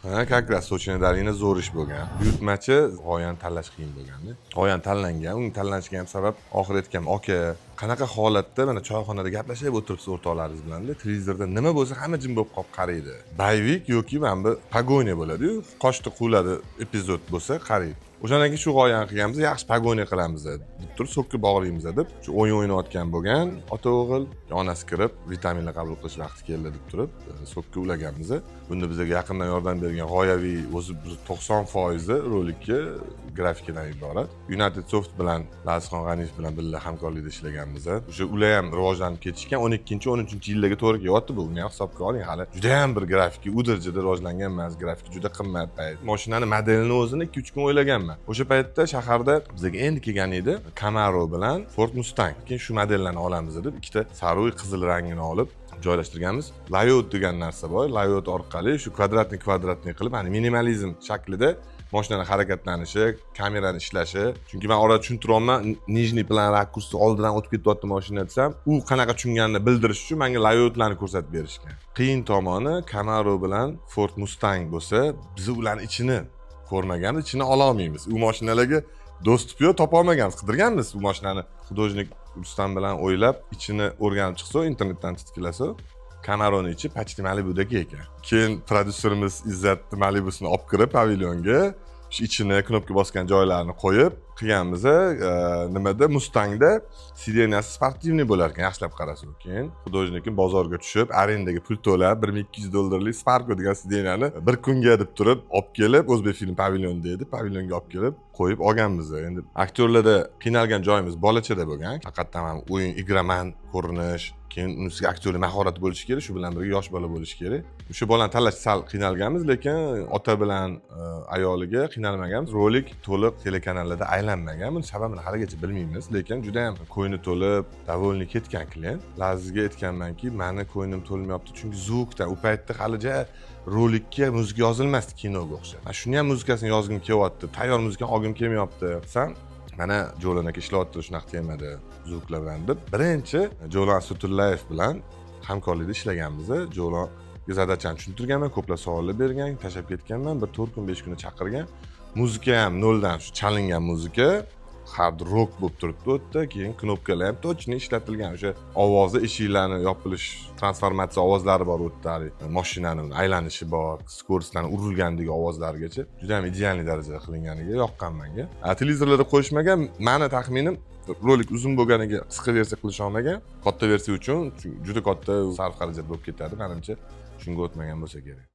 Ha, как раз "Сочная долина" zo'r ish bo'lgan. Buyurtmachi g'oyani tanlash qiyin bo'lganda. G'oyani tanlangan, uning tanlanishiga ham sabab oxiri aytgan aka, qanaqa holatda mana choyxonada gaplashib o'tiribsiz o'rtoqlaringiz bilan, televizorda nima bo'lsa, hamma jim bo'lib qolib qaraydi. Боевик yoki mana bu погоня bo'ladi-yu, qochdi, quvladi epizod bo'lsa qaraydi. O'shandan keyin shu g'oyani qilganmiz, yaxshi погоня qilamiz deb turib, so'kka bog'laymiz deb, shu o'yin o'ynayotgan bo'lgan ota o'g'il, onasi kirib, vitaminlar qabul qilish vaqti keldi deb turib, so'kka ulaganmiz. Bunda bizga yaqindan yordam bergan g'oyaviy o'zi bir 90 foizi rolikka grafikadan iborat. United Soft bilan, Lazizxon G'aniyev bilan birga hamkorlikda ishlaganmiz. O'sha ular ham rivojlanib ketishgan, 12-, 13-yillarga to'g'ri kelyapti bu. Uni ham hisobga oling, hali judayam bir grafika u darajada rivojlangan emas, grafika juda qimmat payt. Mashinani modelini o'zini 2-3 kun o'ylaganman. O'sha paytda shaharda bizga endi kelgan edi Camaro bilan Ford Mustang. Keyin shu modellarni olamiz deb ikkita sariq, qizil rangini olib joylashtirganmiz. Layout degan narsa bor. Layout orqali shu квадратный квадратный qilib, hani minimalizm shaklida mashinani harakatlanishi, kamerani ishlashi. Chunki man orada tushuntiryapman, нижний plan rakursni oldidan o'tib ketyapti mashina desam, u qanaqa tushunganini bildirish uchun menga layoutlarni ko'rsatib berishgan. Qiyin tomoni Camaro bilan Ford Mustang bo'lsa, biz ularni ichini ko'rmaganmiz, ichini ololmaymiz. U mashinalarga доступ yo'q, topolmaganmiz, qidirganmiz u mashinani. Художник Rustam bilan o'ylab, ichini o'rganib chiqsa, internetdan titkilasa, Camaroni ichi почти Malibudagi ekan. Keyin prodyuserimiz Izzatni Malibusini olib kirib pavilyonga, shu ichini knopka bosgan joylarini qo'yib qilganmiz. Nimada, Mustangda сиденья si спортивный bo'lar ekan, yaxshilab qarasa. Keyin художник im bozorga tushib, arendaga pul to'lab, 1200 dollarlik Sparko degan сиденья ni bir kunga deb turib olib kelib, O'zbek film pavilyonda edi, pavilyonga olib kelib qo'yib olganmiz. Endi aktyorlarda qiynalgan joyimiz bolachada bo'lgan. Haqiqatdan ham o'yin, игроман ko'rinish, keyin unisiga aktyorlik mahorati bo'lishi kerak, shu bilan birga yosh bola bo'lishi kerak. O'sha bolani tanlash sal qiynalganmiz, lekin ota bilan ayoliga qiynalmaganmiz. Rolik to'liq telekanallarda aylanmagan, buni sababini haligacha bilmaymiz, lekin juda yam ko'ngli to'lib, довольный ketgan klient. Lazizga aytganmanki, mani ko'nglim to'lmayapti, chunki звук da u paytda hali ja rolikka muzika yozilmasdi kinoga o'xshab. Man shuni ham muzikasini yozgim kelyapti, tayyor muzikani olgim kelmayapti desam, mana Javlon aka ishlayapti shunaqa temada звук lar bilan deb, birinchi Javlon Asutullayev bilan hamkorlikda ishlaganmiz. Javlonga задача ni tushuntirganman, ko'plab savollar bergan, tashlab ketganman. Bir 4 kun, 5 kunda chaqirgan. Muzika ham noldan, shu chalingan muzika, hard rock bo'lib turibdi u yerda. Keyin knopkalar ham точно ishlatilgan, o'sha ovozi, eshiklarni yopilish, transformatsiya ovozlari bor u yerda, haligi mashinani aylanishi bor, скорость larni urilgandagi ovozlargacha juda ham идеальный darajada qilinganiga yoqqan manga. Televizorlarda qo'yishmagan, mani taxminim, rolik uzun bo'lganiga qisqa versiya qilisholmagan. Katta versiya uchun juda katta sarf xarajat bo'lib ketadi, manimcha, shunga o'tmagan bo'lsa kerak.